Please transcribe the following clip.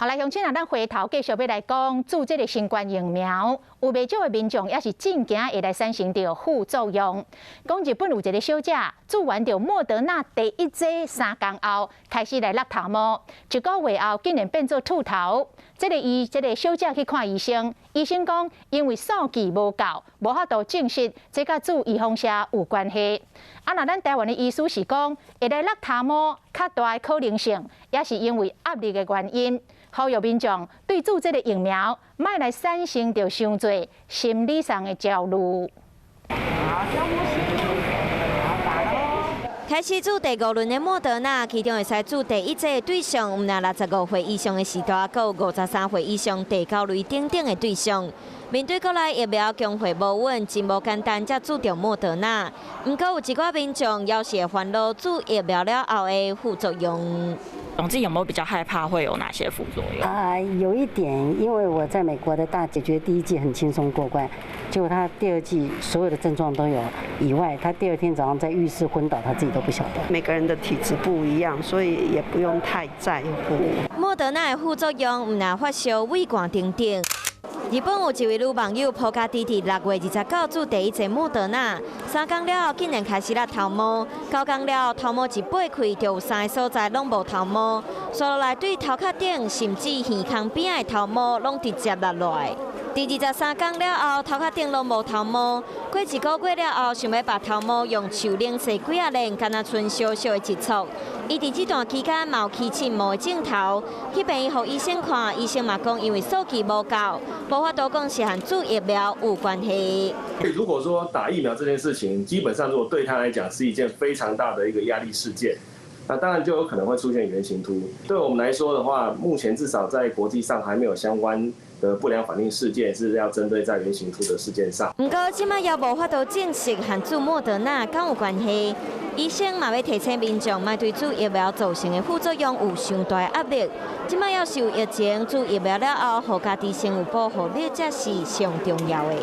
好來，鄉親啊，咱回頭繼續欲來講注這个新冠疫苗，有袂少的民眾也是真驚會來產生著副作用。講日本有一个小姐注完著莫德納第一劑3工後，開始來落頭毛，一個月後竟然變做禿頭。這个醫這个小姐去看醫生，醫生講因為數據無夠，無法度證實這佮注預防射有關係。啊，若咱台灣的醫師是講，會來落頭毛較大的可能性，也是因為壓力的原因。呼籲民眾對注這个疫苗，莫來產生著傷濟心理上的焦慮。好，深呼吸，好，打囉。開始注第五輪的莫德納，其中會使注第一劑的對象，毋但65歲以上的序大，閣有53歲以上地溝類等等的對象。面對國內疫苗供貨無穩，真無簡單，才注著莫德納。毋過有一寡民眾猶是會煩惱注疫苗了後的副作用。總之有沒有比較害怕會有哪些副作用？啊，有一點，因為我在美國的大姐覺得第一劑很輕鬆過關，結果她第二劑所有的症狀都有，以外，她第二天早上在浴室昏倒，她自己都不曉得。每個人的體質不一樣，所以也不用太在乎。莫德納的副作用毋但發燒、畏寒等等。日本有一位女網友，予家己佇6月29注第一劑莫德納，3工了後竟然開始落頭毛，9工了後頭毛一撥開，就有三个所在攏無頭毛，紲落來對頭殼頂甚至耳孔邊仔的頭毛攏直接落來。佇23工了後，頭殼頂攏無頭毛。過一個月了後，想欲拔頭毛，用手冷洗幾仔輪，敢若賰小小的一撮。伊佇這段期間嘛有起刺毛的症頭，去病院予醫生看，醫生嘛講因為數據無夠，無法度講是和注疫苗有關係。如果說打疫苗這件事情，基本上如果對他來講是一件非常大的一個壓力事件，那當然就有可能會出現圓形禿。對我們來說的話，目前至少在國際上還沒有相關的不良反應事件是要針對在圓形禿的事件上。毋過，這擺猶無法度證實和注莫德納敢有關係。醫生嘛欲提醒民眾，莫對注疫苗造成的副作用有傷大壓力。這擺猶是有疫情，注疫苗了後，予家己先有保護力，才是上重要的。